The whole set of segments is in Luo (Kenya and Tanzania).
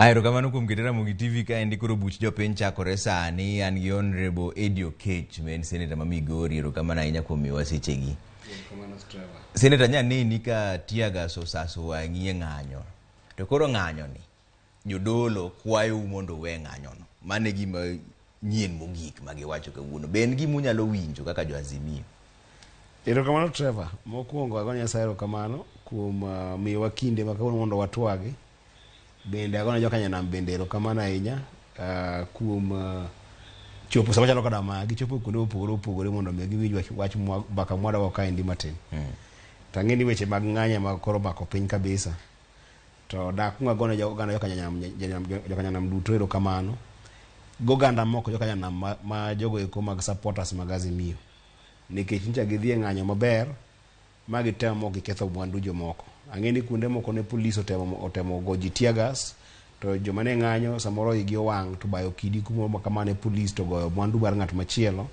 Erokamano kuom kete Ramogi TV kaendi. Koro buch jopiny chakore sani. An gi Honorable Eddie Okech, ma en senator ma Migori. Erokamano ahinya kuom miyowa sechegi. Senator, nyaneni ka tear gas osaso wang'i e ng'anyo. To koro ng'anyo ni, jodolo kwayou mondo uwe ng'anyono. Mano e gima nyien mogik ma giwacho kawuono. Be en gima unyalo winjo kaka jo Azimio? Erokamano, Trevor. Mokwongo ago Nyasaye erokamano kuom miyowa kinde ma kawuono mondo watwagi. Bende agone jokanyanam bende erokamano ahinya kuom chopo sama chalo koda ma gichopo kuonde mopogore opogore mondo mi giwinj wach mbaka mwadwago kaendi matin. To ang'e ni weche mag ng'anyo ema koro omako piny kabisa. To dakwong agone oganda jokanyanam duto erokamano. Goganda moko jokanyanam ma jogo eko mag supporters mag Azimio. Nikech nyocha gidhi e ng'anyo maber ma gitemo mok giketho mwandu jomoko. Ang'e ni kuonde moko ne polis otemo go ji tear gas to joma ne ng'anyo samoro igi owang' to bayo kidi kumoro ma kamano e polis to goyo mwandu mar ng'at machielo.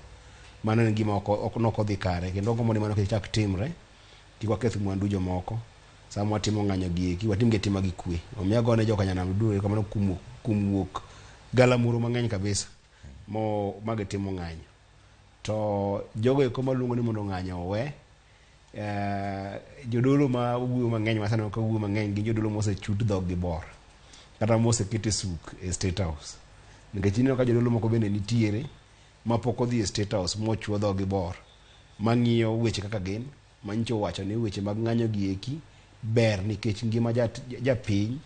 Mano en gima ok nokodhi kare kendo agombo ni mano kik chak timre. Kik waketh mwandu jomoko. Sama watimo ng'anyo gi eki, watim gi atima gi kwe. Omiyo agone jokanyanam duto erokamano kuom wuok galamoro mang'eny kabisa mo magitimo ng'anyo. To jogo eko maluongo ni mondo ng'anyo owe, jodolo ma wuoyo mang'eny ma sani ka wuoyo mang'eny gin jodolo mosechut dhog gi bor kata moseket e suk e State House. Nikech ineno ka jodolo moko bende nitiere mapok odhi e State House mochuo dhog gi bor mang'iyo weche kaka gin manyicho owacho ni weche mag ng'anyo gi eki ber nikech ngima japiny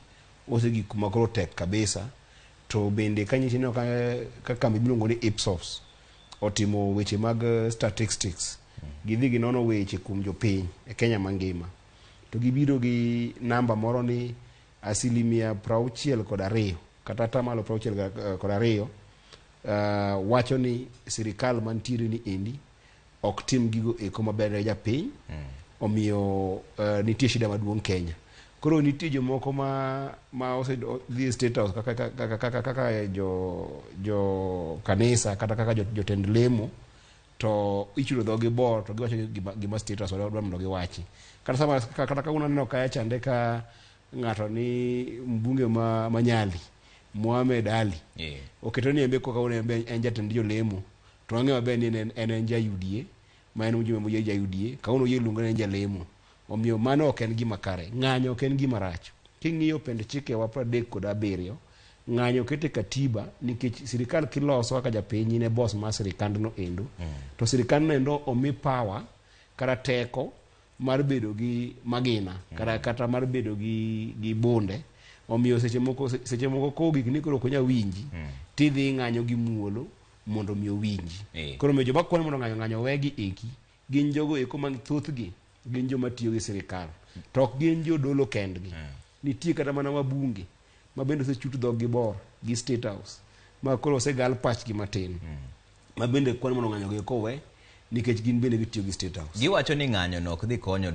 osegik kuma koro tek kabisa. To bende kanyicho ineno ka kambi miluongo ni Ipsos otimo weche mag statistics, gidhi ginono weche kuom jopiny e Kenya mangima to gibiro gi namba moro ni 62% kata 62% wacho ni sirikal mantiere ni endi ok tim gigo eko maber ne japiny. Omiyo nitie shida maduong' Kenya. Koro nitie jomoko ma osedhi e State House kaka jo kanisa kata kaka jotend lemo to ichulo dhogi bor to giwacho gima State House dwa mondo giwachi. Kata sama kata kawuono aneno kacha chande ka ng'ato ni mbunge ma Nyali Mohamed Ali oketo ni embe koka en en jatend jolemo to wang'eyo maber ni en ja UDA ma en mjumbe moyier ja UDA kawuono oyie luonge ni en jalemo. Omiyo mano ok en gima kare. Ng'anyo ok en gima rach. King'iyo pend chikewa 37, ng'anyo oket e katiba nikech sirikal kiloso kaka japiny in e boss mar sirikandno endo. To sirikandno endo omi power kata teko mar bedo gi magina kata mar bedo gi bunde. Omiyo seche moko kogik ni koro ok onyal winji, tidhi ng'anyo gi muolo mondo mi owinji. Koro omiyo joma kwayo mondo ng'anyo owegi eki gin jogo eko ma thothgi gin joma tiyo gi sirikal to ok gin jodolo kendgi. Nitie kata mana wabunge ma bende osechut dhog gi bor gi State House ma koro osegal pachgi matin ma bende kwan mondo ng'anyo gi eko owe nikech gin bende gitiyo gi State House. Giwacho ni ng'anyo no ok dhi konyo.